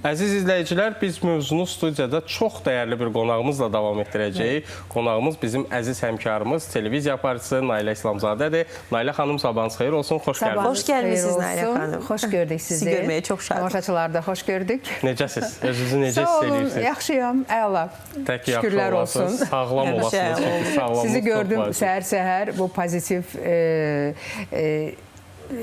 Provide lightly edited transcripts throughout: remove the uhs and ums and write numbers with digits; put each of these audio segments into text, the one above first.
Əziz izləyicilər, biz mövzunu studiyada çox dəyərli bir qonağımızla davam etdirəcəyik. Qonağımız bizim əziz həmkarımız, televiziya aparıcısı Nailə İslamzadədir. Nailə xanım, sabahınız xeyir olsun, xoş gəldiniz. Xoş gəlmisiniz Xeyir Nailə olsun. xanım. Xoş gördük sizi. Sizi görməyə çox şadıq. Tamaşaçıları da xoş gördük. Necəsiz? Özünüzü necə Sağ hiss olun, edirsiniz? yaxşıyam, əla. Tək yaxşı Şükürlər olasınız, olsun. sağlam Həmişə olasınız. Çünki sağlamlıq Sizi çox gördüm vacibdir. səhər-səhər bu pozitiv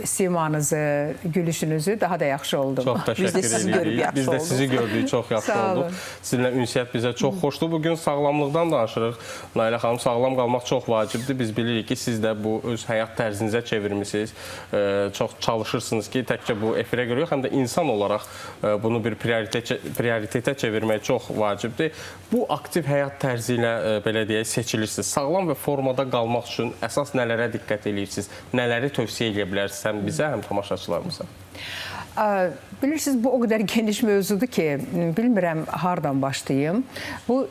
simanızı, gülüşünüzü daha da yaxşı oldum. Çox təşəkkür Biz də sizi görüb edirik. yaxşı Biz də olduq. sizi gördük, çox yaxşı Sağ olduq. olun. Sizinlə ünsiyyət bizə çox xoşdur. Bugün sağlamlıqdan danışırıq. Nailə xanım, sağlam qalmaq çox vacibdir. Biz bilirik ki, siz də bu öz həyat tərzinizə çevirmisiniz. Çox çalışırsınız ki, təkcə bu efirə görə yox, həm də insan olaraq bunu bir prioritetə çevirmək çox vacibdir. Bu aktiv həyat tərzi ilə belə deyək, seçilirsiniz. Sağlam və formada qalmaq üçün əsas nələrə diqqət edirsiniz? Nələri tövsiyə edə bilərsiniz həm bizə, həm tamaşaçılarımıza? Bilirsiniz, bu o qədər geniş mövzudur ki, bilmirəm hardan başlayım. Bu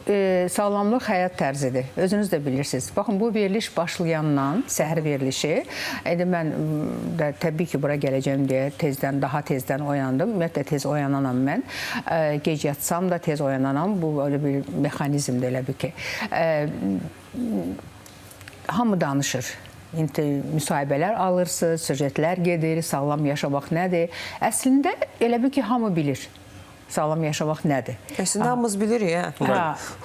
sağlamlıq həyat tərzidir. Özünüz də bilirsiniz. Baxın, bu veriliş başlayandan, səhər verilişi, indi mən də təbii ki, bura gələcəm deyə tezdən, daha tezdən oyandım. Ümumiyyətlə, tez oyananam mən. Gec yatsam da tez oyananam. Bu öyle bir mexanizmdir elə bir ki. Hamı danışır. İndi müsahibələr alırsınız, süjetlər gedir, sağlam yaşamaq nədir? Əslində elə bir ki, hamı bilir sağlam yaşamaq nədir. Əslində hamımız bilirik, hə. Hə.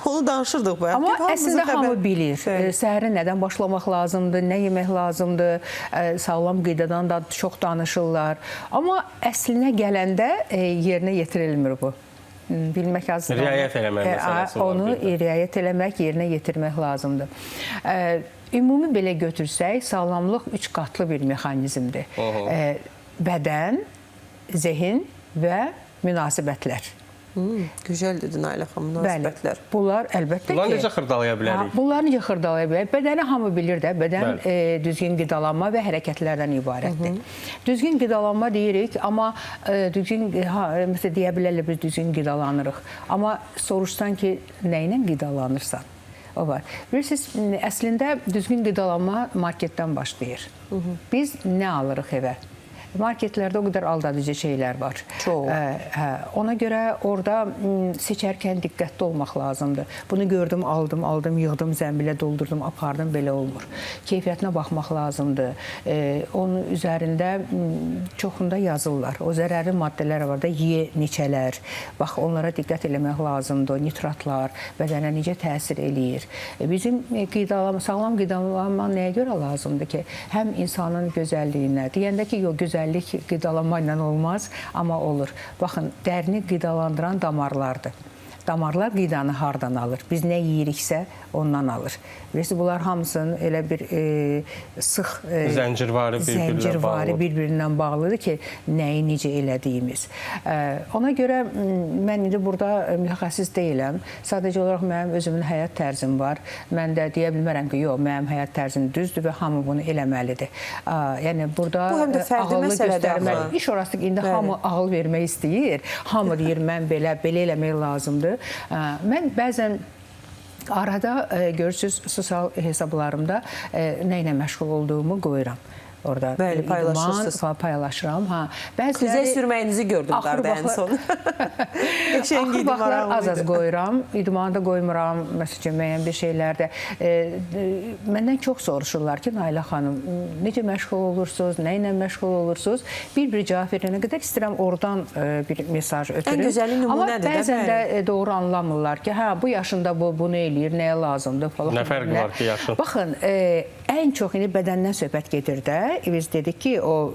Onu danışırdıq bayaq. Amma Hamımızın əslində hamı xəbər- bilir. Bəli. Səhərin nədən başlamaq lazımdır, nə yemək lazımdır, sağlam qidadan da çox danışırlar. Amma əslinə gələndə yerinə yetirilmir bu. Bilmək azdır. Riayət eləmək məsələsi var Onu bir də. riayət eləmək, yerinə yetirmək lazımdır. Ümumi belə götürsək, sağlamlıq üç qatlı bir mexanizmdir. Bədən, zehin və münasibətlər. Gözəl dedi Nailə xanım, münasibətlər. Bəli, bunlar əlbəttə Bunları ki. necə xırdalaya bilərik? Ha, bunları necə xırdalaya bilərik? Bədəni hamı bilir də, bədən düzgün qidalanma və hərəkətlərdən ibarətdir. Düzgün qidalanma deyirik, amma düzgün, məsələn, deyə bilərlər biz düzgün qidalanırıq. Amma soruşsan ki, nə ilə qidalanırsan? O var. Bilirsiniz, əslində düzgün qidalanma marketdən başlayır. Biz nə alırıq evə? Marketlərdə o qədər aldadıcı şeylər var. Çox. Hə, ona görə orada seçərkən diqqətli olmaq lazımdır. Bunu gördüm, aldım, aldım, yığdım, zənbilə doldurdum, apardım, belə olmur. Keyfiyyətinə baxmaq lazımdır. Onun üzərində çoxunda yazırlar. O zərərli maddələr var da, ye neçələr. Bax, onlara diqqət eləmək lazımdır. O nitratlar bədənə necə təsir eləyir. Bizim qidalanma, sağlam qidalanma nəyə görə lazımdır ki? Həm insanın gözəlliyinə, deyəndə ki, yox, gözəllik qidalanma ilə olmaz, amma olur. Baxın, dərini qidalandıran damarlardır. Damarlar qidanı hardan alır? Biz nə yeyiriksə ondan alır. Bilirsiniz, bunlar hamısının elə bir sıx Zəncirvari bir-birinə zəncirvari bağlı. bir-birindən bağlıdır ki, nəyi necə elədiyimiz. Ona görə mən indi burada mütəxəssis deyiləm. Sadəcə olaraq mənim özümün həyat tərzim var. Mən də deyə bilmərəm ki, yox, mənim həyat tərzim düzdür və hamı bunu eləməlidir. Yəni burada Bu həm də fərdi ağıllı məsələdir göstərməli. axı. İş orası ki, indi Bəli. hamı ağıl vermək istəyir. Hamı deyir, mən belə, belə eləmək lazımdır. Mən bəzən arada görürsüz, sosial hesablarımda nə ilə məşğul olduğumu qoyuram. Orada Bəli, idman paylaşırsınız. paylaşıram. Ha. Xizək Bəziləri sürməyinizi gördüm Axır qarda ən vaxtlar- son. Qəşəng Axır idi, vaxtlar maraqlı az-az idi. qoyuram, idmanı da qoymuram, məsələn, müəyyən bir şeylərdə. Məndən çox soruşurlar ki, Nailə xanım, necə məşğul olursunuz, nə ilə məşğul olursunuz? Bir-bir cavab verənə qədər istəyirəm oradan bir mesaj ötürüm. Ən gözəli Amma nümunədir də, bəzən də bəli. doğru anlamırlar ki, hə, bu yaşında bu bunu eləyir, nəyə lazımdır falan. Nə fərqi var ki, yaşın? Baxın, ən çox indi bədəndən söhbət gedir də. Biz dedik ki, o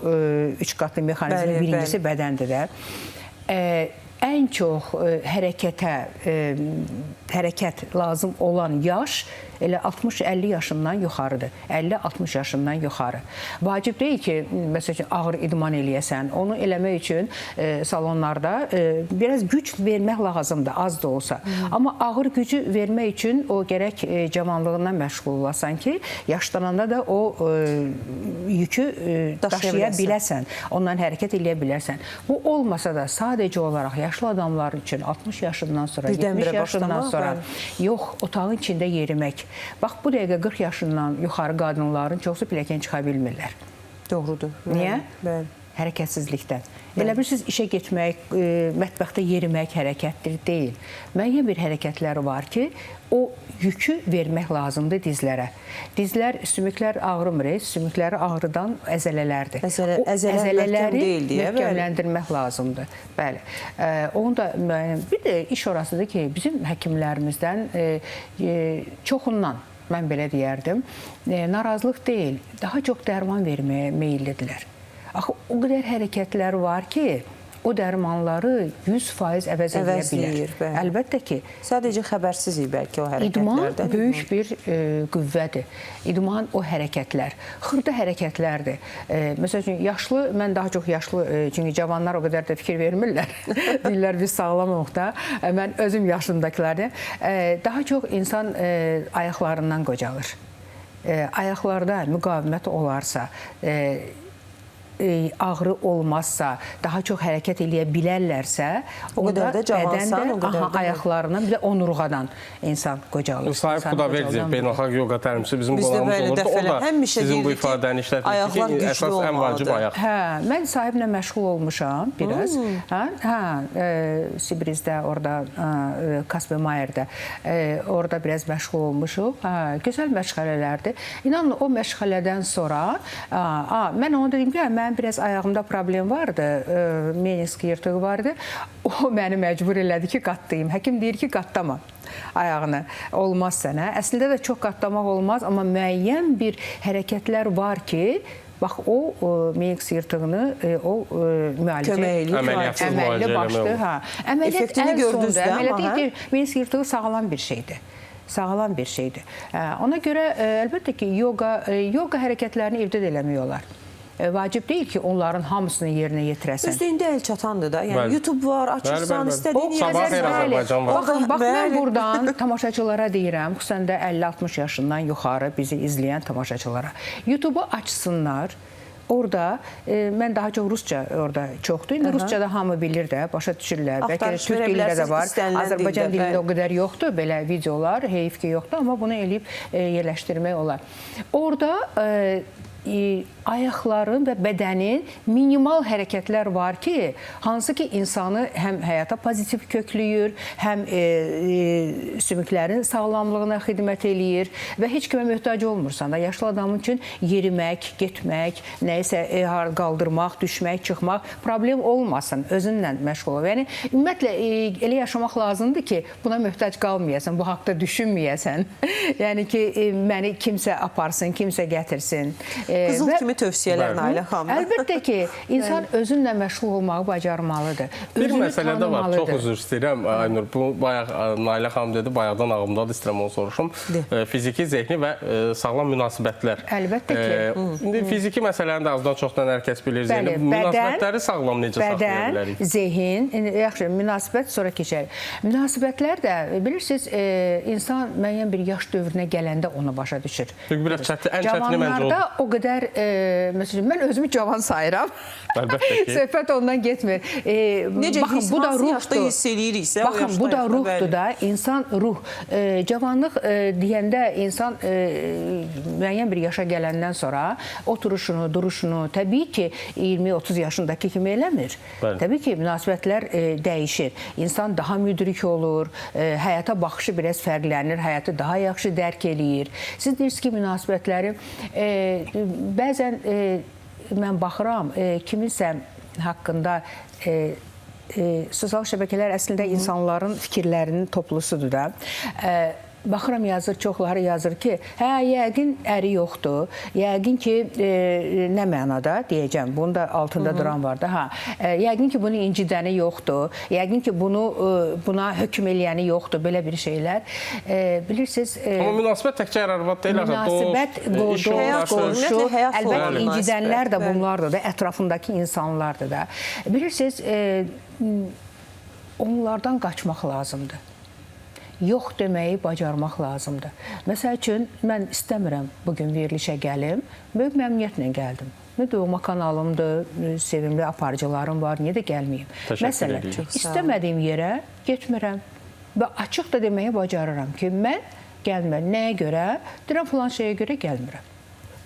üç qatlı mexanizmin Bəli, birincisi bədəndir də. Ən çox hərəkət lazım olan yaş elə 60-50 yaşından yuxarıdır. 50-60 yaşından yuxarı. Vacib deyil ki, məsəl üçün ağır idman eləyəsən. Onu eləmək üçün salonlarda biraz güc vermək lazımdır, az da olsa. Amma ağır gücü vermək üçün o gərək cavanlığından məşğul olasan ki, yaşlananda da o yükü Daşıya daşıya biləsən. biləsən, ondan hərəkət eləyə bilərsən. Bu olmasa da sadəcə olaraq yaşlı adamlar üçün 60 yaşından sonra, Birdən-birə 70 yaşından başlamaq, sonra bəli. yox, otağın içində yerimək. Bax, bu dəqiqə 40 yaşından yuxarı qadınların çoxu pilləkən çıxa bilmirlər. Doğrudur. Niyə? Bəli. Hərəkətsizlikdən. Elə bilirsiniz, işə getmək, mətbəxdə yerimək hərəkətdir, deyil. Müəyyən bir hərəkətlər var ki, o yükü vermək lazımdır dizlərə. Dizlər, sümüklər ağrımır, sümükləri ağrıdan əzələlərdir. Əzələlər deyil deyə, möhkəmləndirmək lazımdır. Bəli. Onu da müəyyən, bir də iş orasıdır ki, bizim həkimlərimizdən çoxundan, mən belə deyərdim, narazılıq deyil, daha çox dərman verməyə meyillidirlər. Axı, o qədər hərəkətlər var ki, o dərmanları 100% əvəz edə bilər. Əlbəttə ki. Sadəcə xəbərsizik bəlkə o hərəkətlərdən. İdman böyük bir qüvvədir. İdman o hərəkətlər, xırda hərəkətlərdir. Məsəl üçün, yaşlı, mən daha çox yaşlı, çünki cavanlar o qədər də fikir vermirlər. Deyirlər, biz sağlamıq da. Mən özüm yaşımdakılardır. Daha çox insan ayaqlarından qocalır. Ayaqlarda müqavimət olarsa, ağrı olmazsa, daha çox hərəkət eləyə bilərlərsə, o qədər də cavansan, o qədər də ayaqlarından, bir də onurğadan insan qocalır. Sahib Xudaverdiyev, beynəlxalq yoga təlimçisi bizim qonağımız olurdu. O da sizin bu ifadəni işlətmişdi ki, əsas ən vacib ayaq. Hə, mən sahiblə məşğul olmuşam biraz. Hə, Sibrizdə, orada, Kaspemayerdə, orada biraz məşğul olmuşuq. Gözəl məşğələlərdir. İnanın, o məşğələdən sonra, mən ona dedim ki, mənim biraz ayağımda problem vardı, menisk yırtığı vardı. O məni məcbur elədi ki, qatlayım. Həkim deyir ki, qatlama ayağını, olmaz sənə. Əslində də çox qatlamaq olmaz, amma müəyyən bir hərəkətlər var ki, bax, o menisk yırtığını o müalicə əməlli başlı. Əməliyyat ən sonda, əməliyyat deyil, menisk yırtığı sağlam bir şeydir. Sağlam bir şeydir. Ona görə əlbəttə ki, yoga hərəkətlərini evdə də eləmək olar. Vacib deyil ki, onların hamısını yerinə yetirəsən. Özdə indi əl çatandır da. Yəni, YouTube var, açırsan, istədiyin yerə. Azərbaycan var. Baxın, bax, mən buradan tamaşaçılara deyirəm, xüsusən də 50-60 yaşından yuxarı bizi izləyən tamaşaçılara. YouTube-u açsınlar. Orada, mən daha çox rusca orada çoxdur. İndi rusca da hamı bilir də, başa düşürlər. Bəlkə də türk dilində də var. Azərbaycan dilində o qədər yoxdur, belə videolar, heyif ki yoxdur, amma bunu eləyib yerləşdirmək olar. Orada ayaqların və bədənin minimal hərəkətlər var ki, hansı ki insanı həm həyata pozitiv köklüyür, həm sümüklərin sağlamlığına xidmət eləyir və heç kimə möhtac olmursan da. Yaşlı adam üçün yerimək, getmək, nəyisə qaldırmaq, düşmək, çıxmaq problem olmasın, özünlə məşğul ol. Yəni, ümumiyyətlə, elə yaşamaq lazımdır ki, buna möhtac qalmayasan, bu haqda düşünməyəsən. Yəni ki, məni kimsə aparsın, kimsə gətirsin. Qızıl kimi tövsiyələr Nailə xanım. Əlbəttə ki, insan özünlə məşğul olmağı bacarmalıdır. Bir məsələ də var, çox üzr istəyirəm Aynur. Bu, bayaq Nailə xanım dedi, bayaqdan ağımdadır, istəyirəm onu soruşum. Fiziki, zehni və sağlam münasibətlər. Əlbəttə ki. İndi fiziki məsələni də azdan çoxdan hər kəs bilir. Münasibətləri sağlam necə saxlaya bilərik? Bədən, zehin, yaxşı, münasibət sonra keçərik. Münasibətlər də, bilirsiniz, insan müəyyən bir yaş dövrünə gələndə onu başa düşür. Çünki biraz çətin, ən çətini məncə odur. Cavanlarda o qədər, məsələn, mən özümü cavan sayıram. Əlbəttə ki. Söhbət ondan getmir. Necə baxın, his, bu da hansı yaşda ruhdur. hiss eləyiriksə, o Baxın, bu da yaşda, ruhdur bəli. da. İnsan ruh. Cavanlıq deyəndə insan müəyyən bir yaşa gələndən sonra oturuşunu, duruşunu təbii ki, 20-30 yaşındakı kimi eləmir. Bəli. Təbii ki, münasibətlər dəyişir. İnsan daha müdrik olur, həyata baxışı biraz fərqlənir, həyatı daha yaxşı dərk eləyir. Siz deyirsiniz ki, münasibətləri bəzən mən baxıram, kiminsə haqqında sosial şəbəkələr əslində insanların fikirlərinin toplusudur da. Baxıram, yazır, çoxları yazır ki, hə, yəqin əri yoxdur, yəqin ki, nə mənada deyəcəm, bunun da altında duran var da, hə, yəqin ki, bunu incidəni yoxdur, yəqin ki, bunu buna hökm eləyəni yoxdur, belə bir şeylər. Bilirsiniz, Amma münasibət təkcə ər-arvad deyil, axı, münasibət, dost, iş dost, yoldaşı. qonşu, həyat əlbəttə incidənlər də münasibət, bunlardır da, ətrafındakı insanlardır da. Bilirsiniz, onlardan qaçmaq lazımdır. Yox deməyi bacarmaq lazımdır. Məsəl üçün, mən istəmirəm bugün verilişə gəlim, böyük məmnuniyyətlə gəldim. Nə doğma kanalımdır, sevimli aparıcılarım var, niyə də gəlməyim? Məsələn, istəmədiyim yerə getmirəm və açıq da deməyi bacarıram ki, mən gəlmirəm. Nəyə görə? Deyirəm, filan şeyə görə gəlmirəm.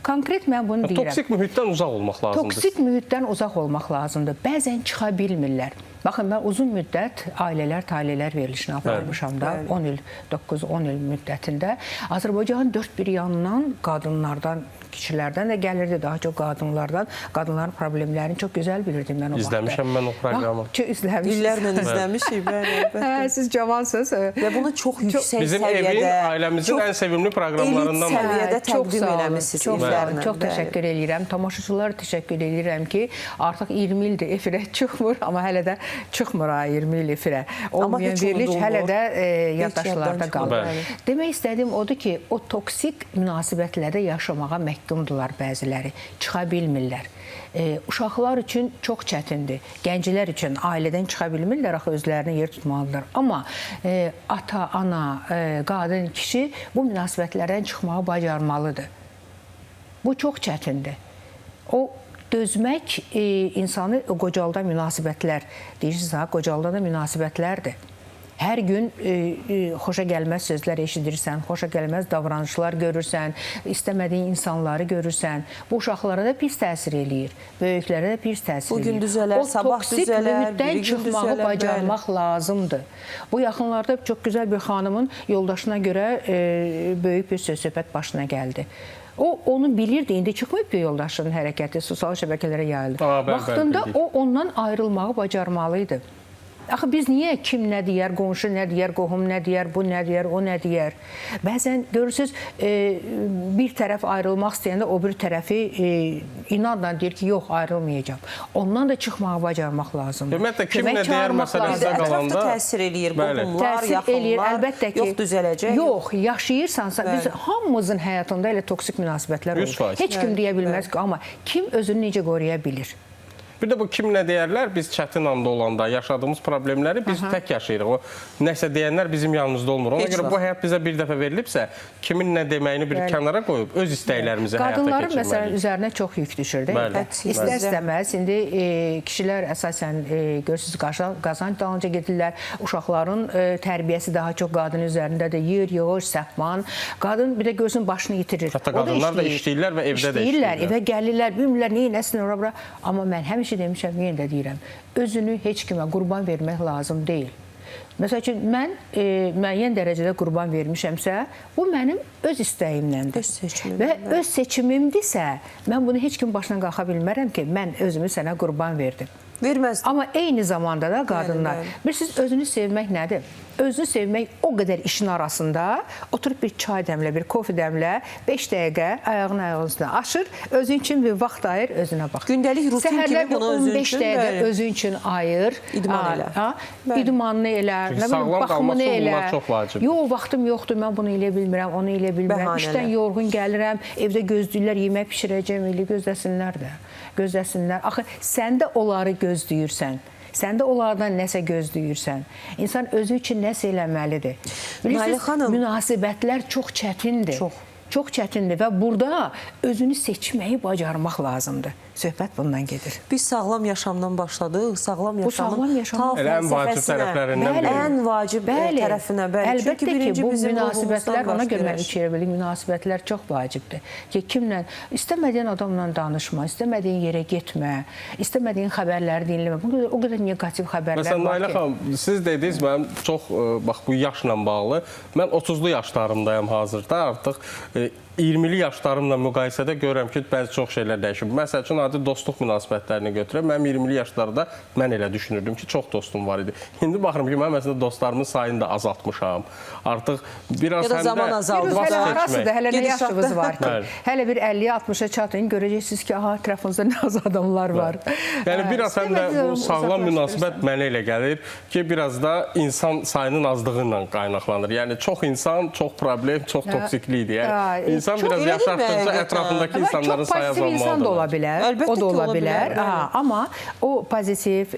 Konkret mən bunu deyirəm. Toksik mühitdən uzaq olmaq lazımdır. Toksik mühitdən uzaq olmaq lazımdır. Bəzən çıxa bilmirlər. Baxın, mən uzun müddət ailələr, talelər verilişini aparmışam da, 10 il, 9-10 il müddətində. Azərbaycanın dörd bir yanından qadınlardan, kişilərdən də gəlirdi, daha çox qadınlardan. Qadınların problemlərini çox gözəl bilirdim mən o vaxtda. İzləmişəm mən o proqramı. Çox izləmişsiniz. İllərlə izləmişik, bəli, əlbəttə. Hə, siz cavansınız. Və bunu çox yüksək Bizim səviyyədə, evin, ailəmizin ən sevimli proqramlarından elit səviyyədə təqdim eləmisiniz illərlə. Çox təşəkkür eləyirəm. Tamaşaçılara təşəkkür eləyirəm ki, artıq 20 ildir efirə çıxmır, amma hələ də çıxmır ha 20 il efirə. Olmayan veriliş hələ də yaddaşlarda qalır. Demək istədiyim odur ki, o toksik münasibətlərdə yaşamağa məhkumdurlar bəziləri, çıxa bilmirlər. Uşaqlar üçün çox çətindir. Gənclər üçün ailədən çıxa bilmirlər, axı özlərini yer tutmalıdırlar. Amma ata, ana, qadın, kişi bu münasibətlərdən çıxmağı bacarmalıdır. Bu çox çətindir. O dözmək insanı qocaldan münasibətlər, deyirsiniz ha, qocaldan da münasibətlərdir. Hər gün xoşa gəlməz sözlər eşidirsən, xoşa gəlməz davranışlar görürsən, istəmədiyin insanları görürsən. Bu uşaqlara da pis təsir eləyir, böyüklərə də pis təsir eləyir. Bugün düzələr, sabah düzələr, o toksik mühitdən çıxmağı bacarmaq lazımdır. Bu yaxınlarda çox gözəl bir xanımın yoldaşına görə böyük bir söz-söhbət başına gəldi. O, onu bilirdi, indi çıxmayıb ki, yoldaşının hərəkəti sosial şəbəkələrə yayıldı. Vaxtında o, ondan ayrılmağı bacarmalıydı. Axı biz niyə kim nə deyər, qonşu nə deyər, qohum nə deyər, bu nə deyər, o nə deyər? Bəzən görürsünüz, bir tərəf ayrılmaq istəyəndə o bir tərəfi inadla deyir ki, yox, ayrılmayacağam. Ondan da çıxmağı bacarmaq lazımdır. Ümumiyyətlə, kim nə deyər məsələsinə qalanda... Ətrafda təsir eləyir, qohumlar, yaxınlar, yox düzələcək. Yox, yaşayırsansa, biz hamımızın həyatında elə toksik münasibətlər olur. Heç kim deyə bilməz ki, amma kim özünü necə qoruya bilir? Bir də bu kim nə deyərlər, biz çətin anda olanda yaşadığımız problemləri biz tək yaşayırıq. O nəsə deyənlər bizim yanımızda olmur. Ona görə bu həyat bizə bir dəfə verilibsə, kimin nə deməyini bir kənara qoyub öz istəklərimizi həyata keçirməliyik. Qadınların məsələn üzərinə çox yük düşür, deyil mi? İstər-istəməz, indi kişilər əsasən görürsünüz, qazanc dalınca gedirlər. Uşaqların tərbiyəsi daha çox qadın üzərindədir. Yiyir, yığır, səhman. Qadın bir də görürsün başını itirir. Hətta qadınlar da işləyirlər və evdə də işləyirlər. Evə gəlirlər, bilmirlər, neynəsin ora bura. Amma mən həmişə demişəm, yenə də deyirəm, özünü heç kimə qurban vermək lazım deyil. Məsəl üçün, mən müəyyən dərəcədə qurban vermişəmsə, bu mənim öz istəyimləndir. Və öz seçimimdirsə, mən bunu heç kim başına qalxa bilmərəm ki, mən özümü sənə qurban verdim. Verməzdim. Amma eyni zamanda da qadınlar, bilirsiniz, özünü sevmək nədir? Özünü sevmək o qədər işin arasında oturub bir çay dəmlə, bir kofe dəmlə, 5 dəqiqə ayağını ayağının üstünə aşır, özün üçün bir vaxt ayır, özünə bax. Gündəlik rutin kimi bunu özün üçün, 15 dəqiqə özün üçün ayır. İdman elə. İdmanını elə, baxımını elə. Çox vacibdir. Yox, vaxtım yoxdur, mən bunu elə bilmirəm, onu elə bilmirəm. İşdən yorğun gəlirəm, evdə gözləyirlər, yemək bişirəcəm, elə gözləsinlər də. Gözləsinlər. Axı, sən də onları gözləyirsən. Sən də onlardan nəsə gözləyirsən. İnsan özü üçün nəsə eləməlidir. Bilirsiniz, münasibətlər çox çətindir. Çox. Çox çətindir və burada özünü seçməyi bacarmaq lazımdır. Söhbət bundan gedir. Biz sağlam yaşamdan başladıq. Sağlam yaşamın ta ən vacib tərəflərindən biri. Ən vacib tərəfinə. Əlbəttə ki, bu münasibətlər, ona görə mən üç yerə bildim, münasibətlər çox vacibdir. Ki, kimlə, istəmədiyin adamla danışma, istəmədiyin yerə getmə, istəmədiyin xəbərləri dinləmə. O qədər negativ xəbərlər var ki. Məsələn, Nailə xanım, siz dediniz, mənim çox, bax, bu yaşla bağlı, mən 30-lu yaşlarımdayam hazırda artıq. 20-li yaşlarımla müqayisədə görürəm ki, bəzi çox şeylər dəyişib. Məsəl üçün, adi dostluq münasibətlərini götürəm. Mənim 20-li yaşlarda mən elə düşünürdüm ki, çox dostum var idi. İndi baxıram ki, mən məsələn dostlarımın sayını da azaltmışam. Artıq biraz həm də vaxt hələ arasıdır, hələ nə yaşınız var ki? Hələ bir 50-yə, 60-a çatın, görəcəksiniz ki, aha, ətrafınızda nə az adamlar var. Yəni, biraz həm də bu sağlam münasibət mənə elə gəlir ki, biraz da insan sayının azlığı ilə qaynaqlanır. Yəni, çox insan, çox problem, çox toksiklikdir. Yəni, insan biraz yaş artdıqca ətrafındakı insanların sayı azalmalıdır. Çox pozitiv insan da ola bilər, o da ola bilər. Amma o pozitiv,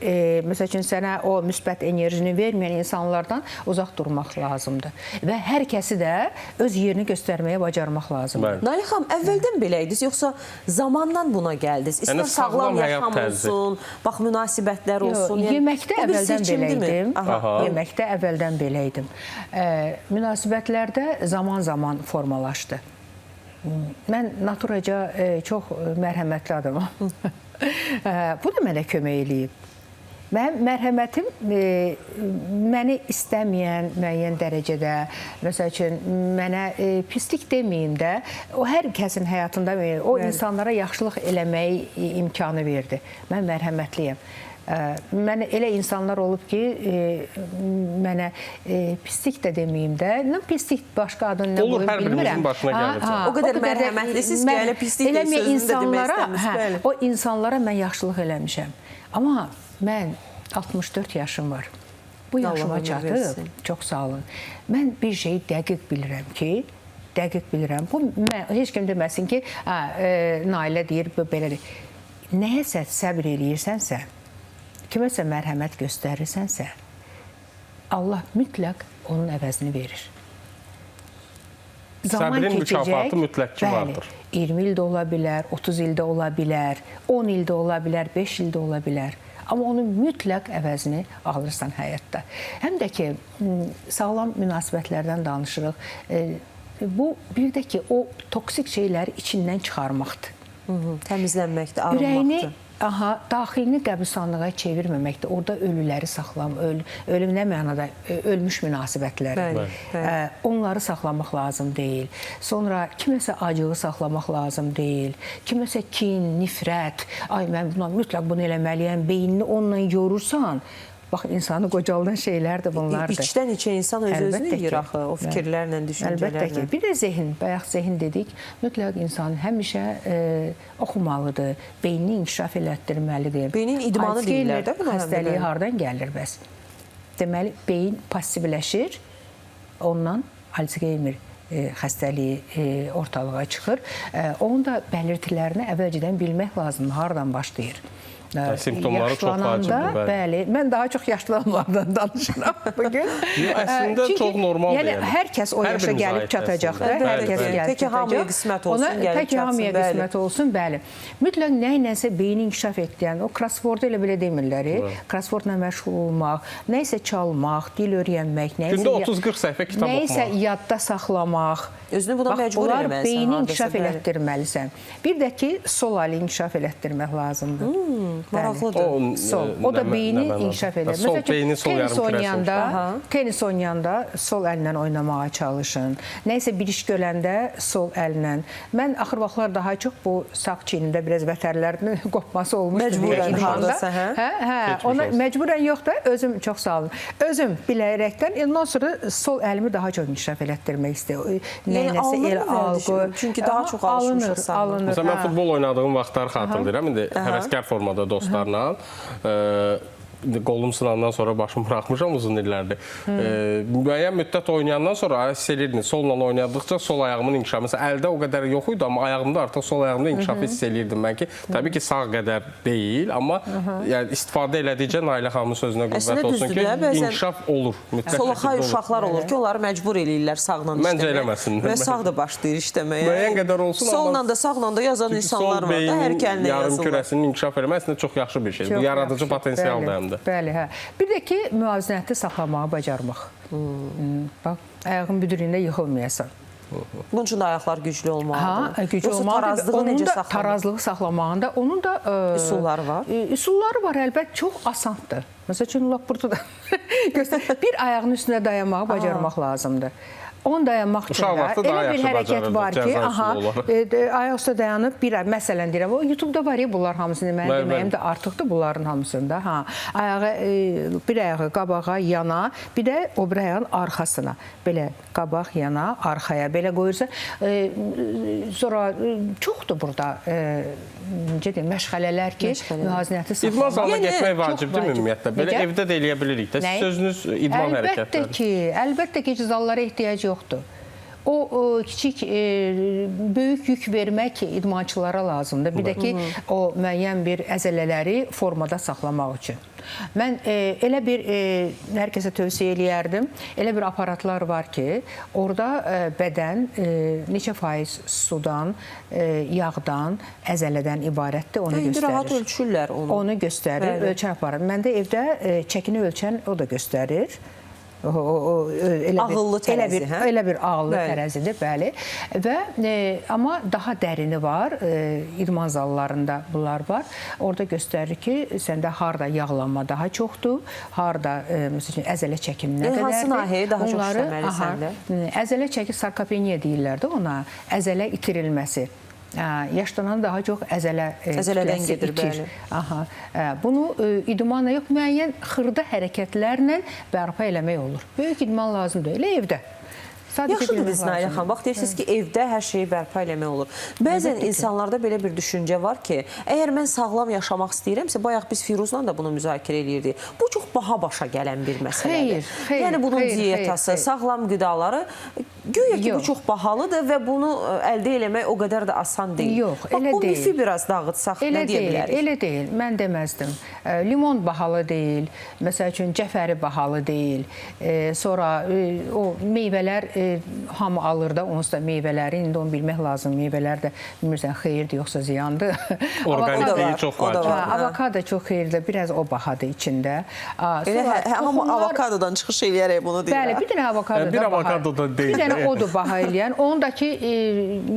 məsəl üçün sənə o müsbət enerjini verməyən insanlardan uzaq durmaq lazımdır. Və hər kəsi də öz yerini göstərməyə bacarmaq lazımdır. Nailə xanım, əvvəldən belə idiniz, yoxsa zamandan buna gəldiniz? İstər sağlam yaşam olsun, bax, münasibətlər olsun. Yeməkdə əvvəldən belə idim. Yeməkdə əvvəldən belə idim. Münasibətlərdə zaman-zaman formalaşdı. Mən naturaca çox mərhəmətli adamam. Bu da mənə kömək eləyib. Mənim mərhəmətim məni istəməyən müəyyən dərəcədə, məsəl üçün mənə pislik deməyim də, o hər kəsin həyatında o insanlara yaxşılıq eləməyi imkanı verdi. Mən mərhəmətliyəm. Mən elə insanlar olub ki, mənə pislik də deməyim də, nə pislik başqa adını nə Olur, qoyum hər birimizin bilmirəm. başına gəlir. O qədər mərhəmətlisiniz ki, elə pislik də sözünü də demək istəmirsiniz. O insanlara mən yaxşılıq eləmişəm. Amma mən 64 yaşım var. Bu yaşıma çatıb, çox sağ olun. Mən bir şeyi dəqiq bilirəm ki, dəqiq bilirəm. Bu, mən, heç kim deməsin ki, Nailə deyir, bu belədir. Nəyəsə səbr eləyirsənsə, kiməsə mərhəmət göstərirsənsə, Allah mütləq onun əvəzini verir. Zaman Səbrin keçəcək, mükafatı mütləq ki vardır. 20 ildə ola bilər, 30 ildə ola bilər, 10 ildə ola bilər, 5 ildə ola bilər. Amma onun mütləq əvəzini alırsan həyatda. Həm də ki, sağlam münasibətlərdən danışırıq. Bu, bir də ki, o toksik şeyləri içindən çıxarmaqdır. Təmizlənməkdir, arınmaqdır. Ürəyini, daxilini qəbristanlığa çevirməməkdir. Orada ölüləri saxlamaq, ölüm nə mənada? Ölmüş münasibətləri. Bəli, bəli. Onları saxlamaq lazım deyil. Sonra kiməsə acığı saxlamaq lazım deyil. Kiməsə kin, nifrət, ay mən buna, mütləq bunu eləməliyəm, beynini onunla yorursan, bax, insanı qocaldan şeylərdir bunlardır. İçdən içə insan öz-özünü yeyir axı, o fikirlərlə, düşüncələrlə. Əlbəttə ki. Bir də zehin, bayaq zehin dedik, mütləq insan həmişə oxumalıdır, beynini inkişaf elətdirməlidir. Beynin idmanı deyirlər də buna. Xəstəliyi hardan gəlir bəs? Deməli, beyin passivləşir, ondan Alzheimer xəstəliyi ortalığa çıxır. Onun da belirtilərini əvvəlcədən bilmək lazımdır, hardan başlayır. Simptomları çox vacibdir. Bəli, mən daha çox yaşlananlardan danışıram bugün. Əslində çox normaldır. Yəni, hər kəs o yaşa gəlib çatacaqdır. Hər kəs gəlib çatacaq. Tək hamıya qismət olsun, gəlib çatsın. Tək hamıya qismət olsun, bəli. Mütləq nə iləsə beyni inkişaf etdirən, o crossword-u elə belə demirlər. Crosswordla məşğul olmaq, nə isə çalmaq, dil öyrənmək, gündə 30-40 səhifə kitab oxumaq. Nə isə yadda saxlamaq. Özünü buna məcbur eləməlisən. Bunlar beyni inkişaf elətdirməlisən. Bir də ki, sol əli inkişaf elətdirmək lazımdır. Maraqlıdır. Sol. O da beyni inkişaf edir. Sol beyni sol yarım kürəsi. Tenis oynayanda sol əllə oynamağa çalışın. Nəysə bir iş görəndə sol əllə. Mən axır vaxtlar daha çox bu sağ çiynimdə biraz vətərlərin qopması olmuşdu. Məcburən hardasa, hə? Hə, ona məcburən yox da, özüm çox sağ olun. Özüm bilərəkdən, ondan sonra sol əlimi daha çox inkişaf elətdirmək istəyirəm. Nəyinəsə el alqı. Çünki daha çox alışmışıq sağ olun. Məsələn, mən futbol oynadığım vaxtları xatırlayıram. İndi həvəskar formada dostlarla. Qolum sınandan sonra başımı buraxmışam uzun illərdir. Müəyyən müddət oynayandan sonra hiss elirdim. Solla oynadıqca sol ayağımın inkişafı. Məsələn, əldə o qədər yox idi, amma ayağımda artıq sol ayağımda inkişafı hiss elirdim mən ki, təbii ki, sağ qədər deyil, amma yəni, istifadə elədikcə Nailə xanımın sözünə qüvvət olsun ki, inkişaf olur. Solaxay uşaqlar olur ki, onları məcbur eləyirlər sağla işləməyə. Məncə eləməsinlər. Və sağ da başlayır işləməyə. Müəyyən qədər olsun, amma solla da, sağla da yazan insanlar var da, hər iki əllə yazırlar. Yarım kürəsinin inkişaf eləməsi əslində çox yaxşı bir şeydir. Bu yaradıcı potensialdır həm də. Bəli, hə. Bir də ki, müvazinəti saxlamağı bacarmaq. Bax, ayağın büdürlüyündə yıxılmayasan. Bunun üçün də ayaqlar güclü olmalıdır. Ha, güclü olmalıdır. Tarazlığı necə saxlamaq? Tarazlığı saxlamağında onun da üsulları var. Üsulları var, əlbəttə, çox asandır. Məsəl üçün, lap burada da göstər. Bir ayağın üstünə dayanmağı bacarmaq lazımdır. Onu dayanmaq üçün də elə bir hərəkət var ki, aha, ayaq üstə dayanıb bir, məsələn deyirəm, o YouTube-da var ya bunlar hamısını, mənim deməyim də artıqdır bunların hamısında. Ha, ayağı, bir ayağı qabağa, yana, bir də o bir ayağın arxasına. Belə qabaq, yana, arxaya belə qoyursa, sonra çoxdur burada necə deyim, məşğələlər ki, müvazinəti saxlamaq. İdman zalına getmək vacibdir ümumiyyətlə? Belə evdə də eləyə bilirik də. Sözünüz idman hərəkətləri. Əlbəttə ki, əlbəttə ki, zallara ehtiyac yoxdur. O kiçik, böyük yük vermək idmançılara lazımdır. Bir də ki, o müəyyən bir əzələləri formada saxlamaq üçün. Mən elə bir, hər kəsə tövsiyə eləyərdim, elə bir aparatlar var ki, orada bədən neçə faiz sudan, yağdan, əzələdən ibarətdir, onu göstərir. Rahat ölçürlər onu. Onu göstərir, ölçən aparat. Məndə evdə çəkini ölçən o da göstərir. O elə bir Ağıllı tərəzi, elə bir, hə? elə bir ağıllı Bəli. tərəzidir, bəli. Və amma daha dərini var. İdman zallarında bunlar var. Orada göstərir ki, səndə harda yağlanma daha çoxdur, harda məsəl üçün əzələ çəkim nə Yəni, qədərdir. hansı nahiyəyə daha çox işləməli səndə? Əzələ çəki sarkopeniya deyirlər də ona, əzələ itirilməsi. Yaşlanan daha çox əzələ Əzələdən kütləsi gedir, itir. bəli. Aha. Bunu idmanla yox, müəyyən xırda hərəkətlərlə bərpa eləmək olur. Böyük idman lazım deyil, elə evdə. Sadəcə Yaxşı bilmək dediniz Nailə lazımdır. xanım. Bax deyirsiniz ki, evdə hər şeyi bərpa eləmək olur. Bəzən insanlarda belə bir düşüncə var ki, əgər mən sağlam yaşamaq istəyirəmsə, bayaq biz Firuzla da bunu müzakirə eləyirdik. Bu çox baha başa gələn bir məsələdir. Xeyr, xeyr, yəni bunun xeyr, diyetası, xeyr, xeyr. sağlam qidaları güya ki, bu Yox. çox bahalıdır və bunu əldə eləmək o qədər də asan deyil. Yox, Bax, elə bu deyil. mifi biraz dağıtsaq Elə nə deyə deyil, bilərik? elə deyil. Mən deməzdim. Limon bahalı deyil. Məsəl üçün cəfəri bahalı deyil. Sonra o meyvələr hamı alır da, onsuz da meyvələri indi onu bilmək lazım. Meyvələr də bilmirsən xeyirdir yoxsa ziyandır. Orqanikliyi çox o da vacibdir. var. Ha, avokado çox xeyirdir. Biraz o bahadır içində. Elə Sonra hamı toxumlar- avokadodan çıxış eləyərək bunu deyir. Bəli, bir dənə avokado Bir da avokado da deyil. Bir dənə odur baha eləyən. Ondakı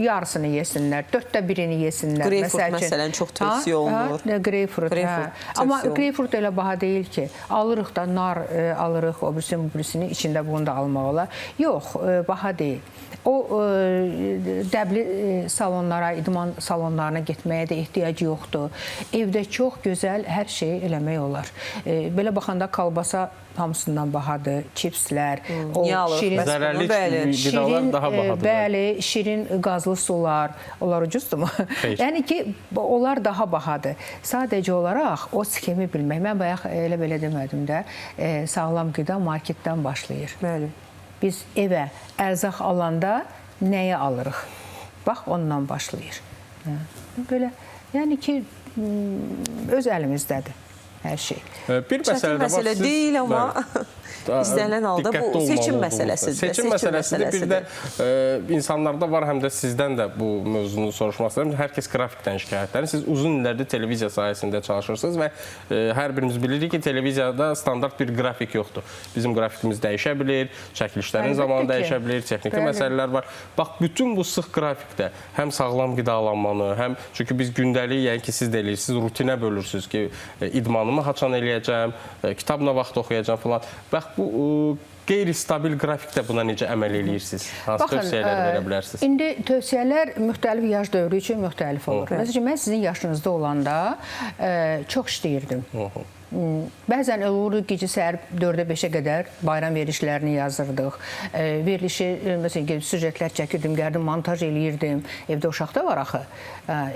yarısını yesinlər, dörddə birini yesinlər. Greyfurt Məsəl üçün. məsələn çox tövsiyə olunur. Greyfurt. Greyfurt Amma tövsiyə olunur. greyfurt elə baha deyil ki. Alırıq da nar alırıq, o birisini, bu birisini içində bunu da almaq olar. Yox, baha deyil. O dəbli salonlara, idman salonlarına getməyə də ehtiyac yoxdur. Evdə çox gözəl hər şeyi eləmək olar. Belə baxanda kalbasa hamısından bahadır, çipslər, o Niyə alırıq şirin bəs bunu? Zərərli Bəli. qidalar daha bahadır. Bəli, şirin qazlı sular, onlar ucuzdurmu? Xeyr. Yəni ki, onlar daha bahadır. Sadəcə olaraq o sxemi bilmək. Mən bayaq elə belə demədim də, sağlam qida marketdən başlayır. Bəli. Biz evə ərzaq alanda nəyi alırıq? Bax, ondan başlayır. Hə, belə, yəni ki, öz əlimizdədir hər şey. Bir Çətin məsələ də var. məsələ Siz- deyil amma Bəli. istənilən halda bu Diqqətli seçim olmalı məsələsidir. Seçim məsələsidir. Bir də insanlarda var, həm də sizdən də bu mövzunu soruşmaq istəyirəm. Hər kəs qrafikdən şikayətlənir. Siz uzun illərdir televiziya sahəsində çalışırsınız və hər birimiz bilirik ki, televiziyada standart bir qrafik yoxdur. Bizim qrafikimiz dəyişə bilir, çəkilişlərin Əlbəttə zamanı ki. dəyişə bilir, texniki Bəli. məsələlər var. Bax, bütün bu sıx qrafikdə həm sağlam qidalanmanı, həm çünki biz gündəlik, yəni ki, siz də eləyirsiniz, rutinə bölürsünüz ki, idmanımı haçan eləyəcəm, kitab nə vaxt oxuyacam falan. Bax, bu qeyri-stabil qrafikdə buna necə əməl eləyirsiniz? Hansı tövsiyələr verə bilərsiniz? İndi tövsiyələr müxtəlif yaş dövrü üçün müxtəlif olur. Məsəl üçün, mən sizin yaşınızda olanda çox işləyirdim. Bəzən olurdu gecə səhər 4-ə 5-ə qədər bayram verilişlərini yazırdıq. Verilişi, məsələn, gedib süjetlər çəkirdim, gəldim, montaj eləyirdim. Evdə uşaq da var axı.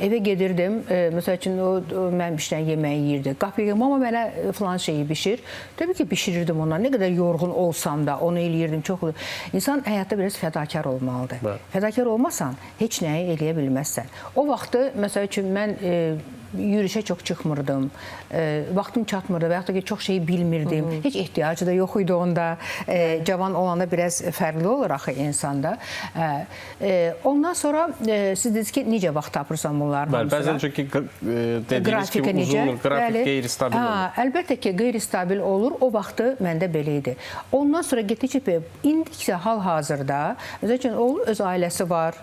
Evə gedirdim, məsəl üçün, o mənim işdən yeməyi yeyirdi. Qapıya, mama mənə filan şeyi bişir. Təbii ki, bişirirdim ona. Nə qədər yorğun olsam da onu eləyirdim. Çox İnsan həyatda biraz fədakar olmalıdır. Bəli. Fədakar olmasan, heç nəyi eləyə bilməzsən. O vaxtı, məsəl üçün, mən yürüyüşə çox çıxmırdım, vaxtım çatmırdı və yaxud da ki, çox şeyi bilmirdim. Heç ehtiyacı da yox idi onda. Cavan olanda biraz fərqli olur axı insanda. Ondan sonra siz dediniz ki, necə vaxt tapırsan bunların Bəli, hamısına? bəzən çünki dediyiniz kimi uzun qrafik qeyri-stabil olur. Əlbəttə ki, qeyri-stabil olur. O vaxtı məndə belə idi. Ondan sonra getdikcə, indiksə hal-hazırda, məsəl üçün, oğlum öz ailəsi var,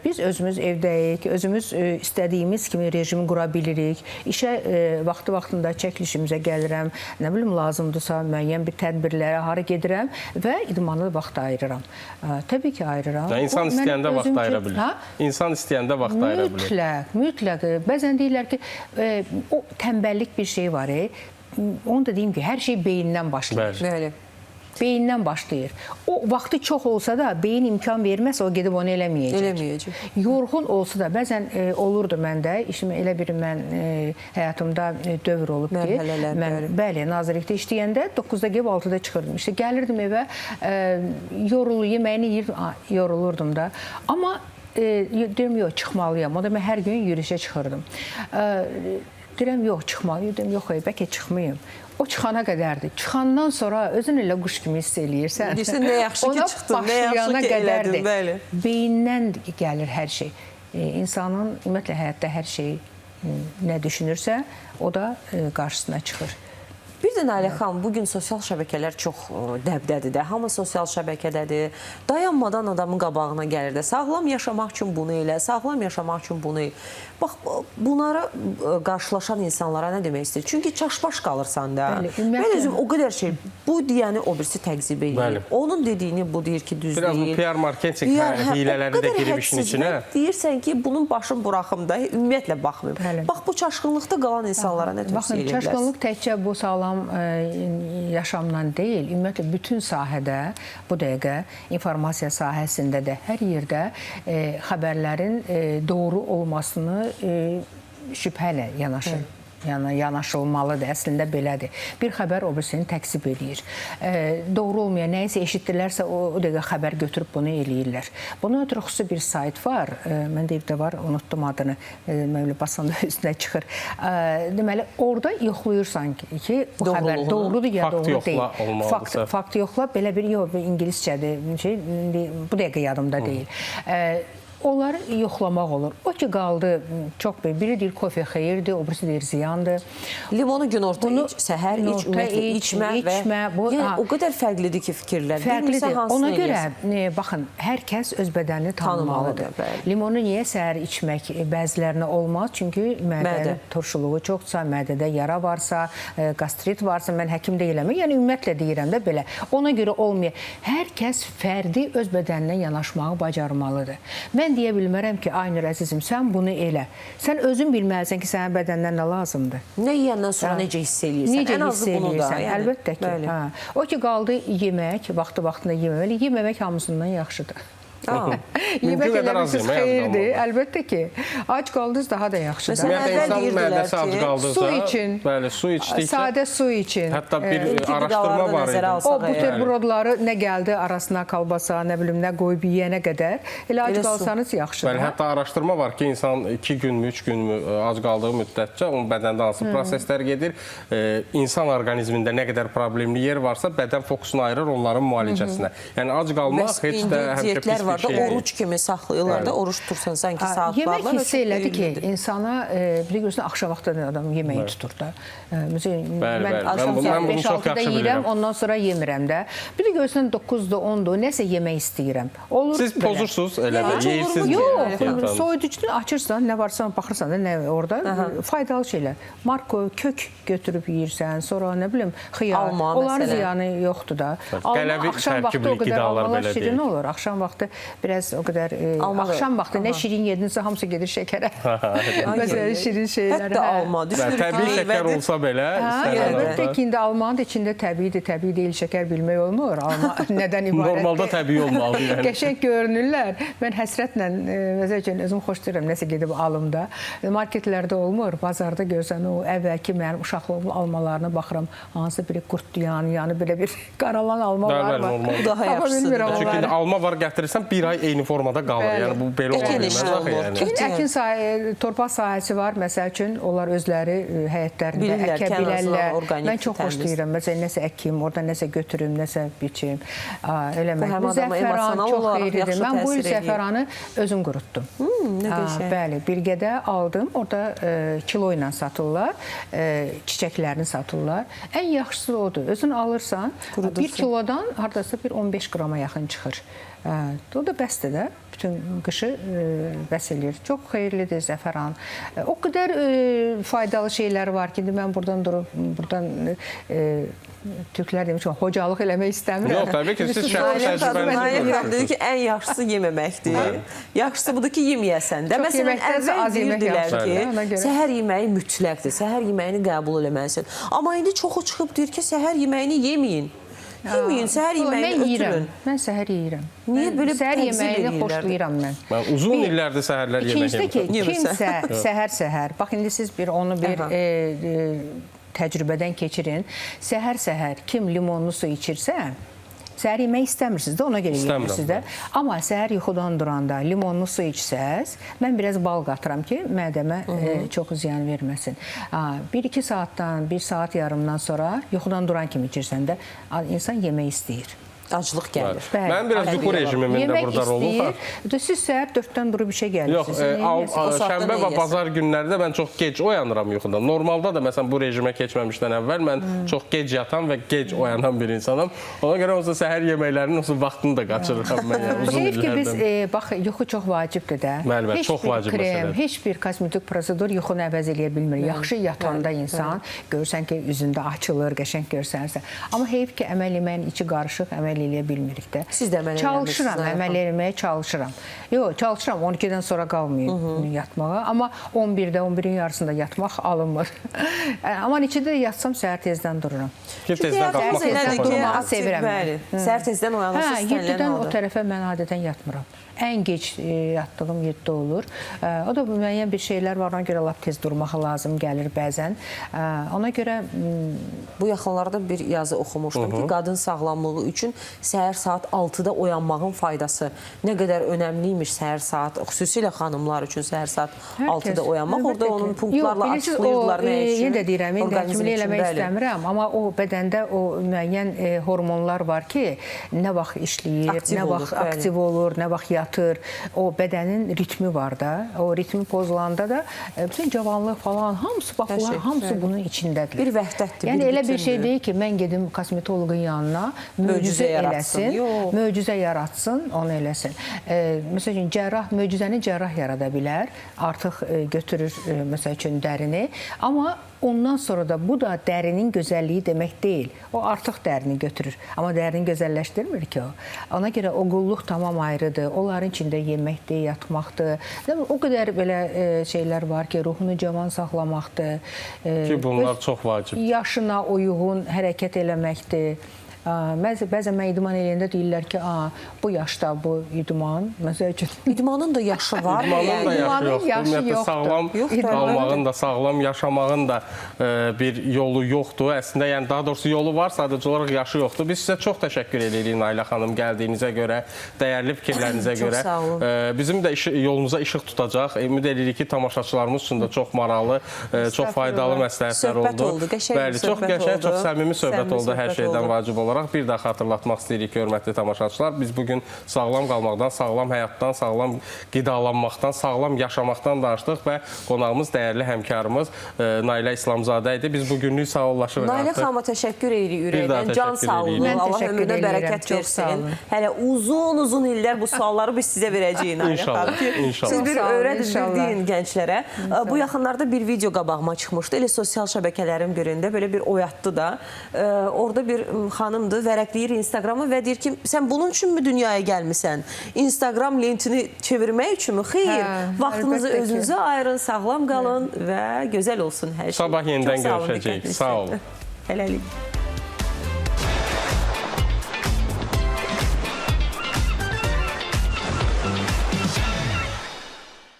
biz özümüz evdəyik, özümüz istədiyimiz kimi rejimi qura bilirik. İşə vaxtı-vaxtında çəkilişimizə gəlirəm, nə bilim, lazımdırsa müəyyən bir tədbirlərə hara gedirəm və idmana vaxt ayırıram. Təbii ki, ayırıram. Yəni, insan Bu, mənim istəyəndə vaxt özüm ayıra üçün- bilir. Ha? İnsan istəyəndə vaxt ayıra bilir. Mütləq, mütləq. Bəzən deyirlər ki, o tənbəllik bir şey var. Onu da deyim ki, hər şey beyindən başlayır. Bəli. Bəli. Beyindən başlayır. O vaxtı çox olsa da beyin imkan verməzsə o gedib onu eləməyəcək. Eləməyəcək. Yorğun olsa da bəzən olurdu məndə. İşim elə bir mən həyatımda dövr olub ki, Mərhələlər, mən bəli. bəli, nazirlikdə işləyəndə 9-da gəlib 6-da çıxırdım. İşte gəlirdim evə, yorulur, yeməyini yeyirdim, yorulurdum da. Amma deyirəm, yox, çıxmalıyam. O da mən hər gün yürüyüşə çıxırdım. Deyirəm, yox, çıxmalıyam. Deyirəm, yox, bəlkə çıxmayım. O çıxana qədərdir. Çıxandan sonra özün elə quş kimi hiss eləyirsən. Deyirsən, nə yaxşı ki Ona çıxdın, nə yaxşı başlayana ki elədim, qədərdir. bəli. Beyindən gəlir hər şey. İnsanın ümumiyyətlə həyatda hər şey nə düşünürsə, o da qarşısına çıxır. Bir də Nailə xanım, bugün sosial şəbəkələr çox dəbdədir də. Hamı sosial şəbəkədədir. Dayanmadan adamın qabağına gəlir də. Sağlam yaşamaq üçün bunu elə, sağlam yaşamaq üçün bunu elə. Bax, bunlara qarşılaşan insanlara nə demək istəyir? Çünki çaşbaş qalırsan da. Bəli, Mən ümumiyyətlə- özüm o qədər şey, bu deyəni o birisi təqzib eləyir. Bəli. Onun dediyini bu deyir ki, düz Biraz bu deyil. PR marketinq PR, hiylələri o də qədər girib işin hədsiz. içinə. Və deyirsən ki, bunun başını buraxım da, ümumiyyətlə baxmayım. Bəli. Bax, bu çaşqınlıqda qalan insanlara nə tövsiyə Baxın, edə bilərsiniz? çaşqınlıq təkcə bu sağlam yaşamla deyil, ümumiyyətlə bütün sahədə bu dəqiqə informasiya sahəsində də hər yerdə xəbərlərin doğru olmasını şübhə ilə yanaşır. Yəni yanaşılmalıdır. Əslində belədir. Bir xəbər o birisini təkzib eləyir. Doğru olmayan nə isə eşitdilərsə o dəqiqə xəbər götürüb bunu eləyirlər. Buna ötürü xüsusi bir sayt var. Məndə evdə var, unutdum adını. Mən elə basanda üstünə çıxır. Deməli orada yoxlayırsan ki, bu xəbər Doğruluğunu. doğrudur ya Fakt doğru yoxla deyil. olmalıdırsa. Fakt yoxla belə bir yox, ingiliscədir. Şey, indi bu dəqiqə yadımda deyil. Onları yoxlamaq olur. O ki qaldı çox bir biri deyir kofe xeyirdir, o birisi deyir ziyandır. Limonu günorta Bunu iç, səhər iç, günorta ümumiyyətlə iç, içmə və içmə, bu- yəni ha. o qədər fərqlidir ki fikirlər. Fərqlidir. Bilmirsən hansını Ona görə eləyəsən. baxın, hər kəs öz bədənini tanımalıdır. Tanımalıdır, bəli. Limonu niyə səhər içmək bəzilərinə olmaz? Çünki Mədə. mədənin turşuluğu çoxsa, mədədə yara varsa, qastrit varsa, mən həkim deyiləm. Yəni ümumiyyətlə deyirəm də belə. Ona görə olmuyor. Hər kəs fərdi öz bədəninə yanaşmağı bacarmalıdır. Mən deyə bilmərəm ki, Aynur əzizim, sən bunu elə. Sən özün bilməlisən ki, sənin bədəndən nə lazımdır. Nə yeyəndən sonra necə hiss eləyirsən? Necə Ən azı hiss bunu da. eləyirsən? Yəni. Əlbəttə ki. Bəli. Hə. O ki qaldı yemək, vaxtı-vaxtında yeməməli. Yeməmək hamısından yaxşıdır. Aa. Yemək qədər elə az bilirsiz yemək, az xeyirdir. qalmalı. Əlbəttə ki. Ac qaldınız daha da yaxşıdır. Məsələn, Ümumiyyətlə əvvəl insan deyirdilər mədəsi ac ki, qaldıqca, su için. Bəli, su içdikcə Sadə su için. Hətta bir Mümkün araşdırma qidaları da var nəzərə idi. alsaq O əgər. buterbrodları nə gəldi arasına kalbasa, nə bilim nə qoyub yeyənə qədər. Elə ac Elə su. qalsanız yaxşıdır. Bəli, hətta araşdırma var ki, insan 2 günmü, 3 günmü ac qaldığı müddətcə onun bədəndə hansı proseslər gedir, insan orqanizmində nə qədər problemli yer varsa, bədən fokusunu ayırır onların müalicəsinə. Yəni ac qalmaq Bəs heç indi də həmişə pis diyetlər bir var da, şey deyil. oruc kimi saxlayırlar da, oruc tutursan sanki Ha, saatlarla. Yemək və hissi çox elədi ki, xeyirlidir. insana bir də görürsən axşam vaxtı da adam yeməyi tutur da. Məsələn, Bəli, mən bəli. axşam Mən saat bunu çox 5-6-da yaxşı yeyirəm, bilirəm. ondan sonra yemirəm də. Bir də görürsən 9-da, 10-da nəsə yemək istəyirəm. Olur Siz belə. pozursunuz elə Ya, də, heç olur mu yeyirsiniz. ki? Yox, Yatağınızda. soyuducunu açırsan, nə varsa baxırsan da nə orada faydalı şeylər. Marko kök götürüb yeyirsən, sonra nə bilim xiyar. Alma Onların məsələn. ziyanı yoxdur da. Alma Qələvi axşam vaxtı o tərkibli qədər qidalar almalar belə şirin deyək. olur. Axşam vaxtı biraz o qədər Alma da- axşam vaxtı nə Aha. şirin yedinsə hamısı gedir şəkərə. Məsələn şirin şeylər. Hətta hə. alma. Bəli, Düşünürük ki, təbii şəkər meyvədir. olsa belə, Hə, istənilən əlbəttə halda ki, indi almanın da içində təbiidir, təbii deyil, şəkər bilmək olmur. Alma nədən ibarətdir? Normalda təbii olmalıdır yəni. Qəşəng görünürlər. Mən həsrətlə, məsəl üçün özüm xoşlayıram nəsə gedib alım da. Marketlərdə olmur, bazarda görsən o əvvəlki mənim uşaqlığımın almalarına baxıram. Hansı biri qurtlayan, yəni belə bir qaralan alma Bəli, var bəli, mı? normal. Bu daha Tapa yaxşısıdır. bilmirəm Çünki onları. indi alma var gətirirsən bir ay eyni formada qalır. Bəli. Yəni bu belə ola Əkin bilməz işi axı olmur. yəni. Kimin Qətiyyən. əkin sahə, torpaq sahəsi var, məsəl üçün, onlar özləri həyətlərində Bilirlər əkə ki, ən azından bilərlər. orqanik, Mən çox təmiz. xoşlayıram. Məsələn, nəsə əkim, orada nəsə götürüm, nəsə biçim. Eləmək. Bu həm Bu adama zəfəran emosional çox olaraq xeyirlidir. yaxşı Mən bu il təsir eləyir. zəfəranı özüm qurutdum. Nə qəşəng. Bəli, birgədə aldım. Orada kilo ilə satırlar, çiçəklərini satırlar. Ən yaxşısı odur. Özün alırsan, Qurudursan. bir kilodan hardasa bir 15 qrama yaxın çıxır. O da bəsdir də. Bütün qışı bəs eləyir. Çox xeyirlidir zəfəran. O qədər faydalı şeylər var ki, indi mən buradan durub buradan türklər demiş ki, hocalıq eləmək istəmirəm. Yox, təbii ki, siz şəxsi Nailəm xanım, təcrübənizi Nailəm xanım bölüşürsünüz. dedi ki, ən yaxşısı yeməməkdir. Yaxşısı budur ki, yeməyəsən də. Çox Məsələn, yeməkdənsə əvvəl az yemək deyirdilər yaxşıdır. ki, Ona görə. səhər yeməyi mütləqdir. Səhər yeməyini qəbul eləməlisən. Amma indi çoxu çıxıb deyir ki, səhər yeməyini yeməyin. Yeməyin, səhər Valla yeməyini mən yeyirəm. ötürün. Mən səhər yeyirəm. Niyə Mən belə səhər təqzib yeməyini eləyirlər? xoşlayıram mən. Mən uzun illərdir səhərlər yemək İkincisi ki, yemirəm. Yemirsən. kimsə səhər-səhər, bax indi siz bir onu bir təcrübədən keçirin. Səhər-səhər kim limonlu su içirsə, səhər yemək istəmirsiniz də, ona görə İstəmirəm, yemirsiniz də. Amma səhər yuxudan duranda limonlu su içsəz, mən biraz bal qatıram ki, mədəmə çox ziyan verməsin. 1-2 saatdan, 1 saat yarımdan sonra yuxudan duran kimi içirsən də, insan yemək istəyir. Aclıq gəlir. Bəli, Mənim biraz aclıq yuxu gəlir. rejimimin də Yemək burada rolu var. istəyir. Siz səhər 4-dən durub işə Yox, gəlirsiniz. Nə O saatda şənbə nə və yeyəsən? bazar günləri də mən çox gec oyanıram yuxudan. Normalda da məsələn bu rejimə keçməmişdən əvvəl mən çox gec yatan və gec oyanan bir insanam. Ona görə onsuz səhər yeməklərinin onsuz vaxtını da qaçırıram mən yəni, uzun Heyf ki biz illərdən. bax yuxu çox vacibdir də. Bəli, bəli, heç çox bir vacib krem, məsələdir. heç bir kosmetik prosedur yuxunu əvəz eləyə bilmir. Yaxşı yatanda insan görürsən ki, üzündə açılır, qəşəng görsənirsən. Amma heyf ki, əməl eləməyin içi qarışıq, əməl eləyə bilmirik də. Siz də əməl eləmirsiniz, Çalışıram, Nail əməl eləməyə çalışıram. Yox, çalışıram 12-dən sonra qalmayım yatmağa, amma 11-də, 11-in yarısında yatmaq alınmır. Amma neçədə də yatsam səhər tezdən dururam. Ki Çünki tezdən həyatımız qalxmaq elədir çox ki, faydalı. Durmağı aktiv, sevirəm mən. Bəli. Səhər tezdən Hə, oyanırsınız, istənilən 7-dən o halda. tərəfə mən adətən yatmıram. Ən gec yatdığım 7 olur. O da müəyyən bir şeylər var, ona görə lap tez durmaq lazım gəlir bəzən. Ona görə Bu yaxınlarda bir yazı oxumuşdum ki, qadın sağlamlığı üçün səhər saat 6-da oyanmağın faydası nə qədər önəmliymiş səhər saat, xüsusilə xanımlar üçün səhər saat 6-da oyanmaq. Orada əlbəttə ki. onun punktlarla Yox, bilirsiniz, açıqlayırdılar o, nə üçün. Yenə də deyirəm, indi orqanizm həkimlik üçün, eləmək bəli. istəmirəm, amma o bədəndə o müəyyən hormonlar var ki, nə vaxt işləyir, Aktiv nə olur, vaxt bəli. aktiv olur, nə vaxt yatır. O bədənin ritmi var da. O ritmi pozulanda da bütün cavanlıq falan hamısı bax Hər bunlar şey, hamısı bəli. bunun içindədir. Bir vəhdətdir, Yəni bir elə bir şey bütündür. deyil ki, mən gedim kosmetoloqun yanına Möcüzə möcüzə yaratsın. eləsin, Yox. möcüzə yaratsın, onu eləsin. Məsəl üçün cərrah möcüzəni cərrah yarada bilər. Artıq götürür məsəl üçün dərini, amma ondan sonra da bu da dərinin gözəlliyi demək deyil. O artıq dərini götürür, amma dərini gözəlləşdirmir ki o. Ona görə o qulluq tamam ayrıdır. Onların içində yeməkdir, yatmaqdır. Nə bilim, o qədər belə şeylər var ki, ruhunu cavan saxlamaqdır. Ki bunlar öz çox vacibdir. yaşına uyğun hərəkət eləməkdir. Bəzən mən idman eləyəndə deyirlər ki, bu yaşda bu idman, məsəl üçün. İdmanın da yaşı var. İdmanın da yəni. yaşı İdmanın yoxdur. yaşı Ümumiyyətlə yoxdur. sağlam Yoxdur, qalmağın da, sağlam yaşamağın da bir yolu yoxdur. Əslində, yəni daha doğrusu yolu var, sadəcə olaraq yaşı yoxdur. Biz sizə çox təşəkkür edirik Nailə xanım gəldiyinizə görə, dəyərli fikirlərinizə Çox görə. sağ olun. Bizim də yolumuza işıq tutacaq. Ümid edirik ki, tamaşaçılarımız üçün də çox maraqlı, çox faydalı məsləhətlər Söhbət oldu. oldu, qəşəng bir Bəli, çox söhbət qəşəng, çox oldu. səmimi söhbət Səmimi oldu hər söhbət şeydən oldu. vacib olaraq. Bir daha xatırlatmaq istəyirik ki, hörmətli tamaşaçılar, biz bugün sağlam qalmaqdan, sağlam həyatdan, sağlam qidalanmaqdan, sağlam yaşamaqdan danışdıq və qonağımız, dəyərli həmkarımız Nailə İslamzadə idi. Biz bugünlük sağollaşırıq Nailə artıq. xanıma təşəkkür edirik Bir daha ürəkdən. Can təşəkkür sağlığı, edirik. Mən Allah təşəkkür ömrünə edirəm. bərəkət Çox sağ versin. olun. Hələ uzun-uzun illər bu sualları biz sizə verəcəyik Nailə İnşallah, xanım ki, inşallah. siz bir Sağ olun, öyrədin, bir inşallah. deyin gənclərə. Bu yaxınlarda bir video qabağıma çıxmışdı. Elə sosial şəbəkələrin birində belə bir oyatdı da. Orada bir xanımdır, vərəqləyir Instagramı və deyir ki, sən bunun üçünmü dünyaya gəlmisən? Instagram lentini çevirmək üçünmü? Xeyr, Hə, vaxtınızı əlbəttə ki. özünüzə ayırın, sağlam qalın və gözəl olsun hər şey. Sabah yenidən Çox sağ olun, görüşəcəyik. diqqətli Sağ olun. Hələlik.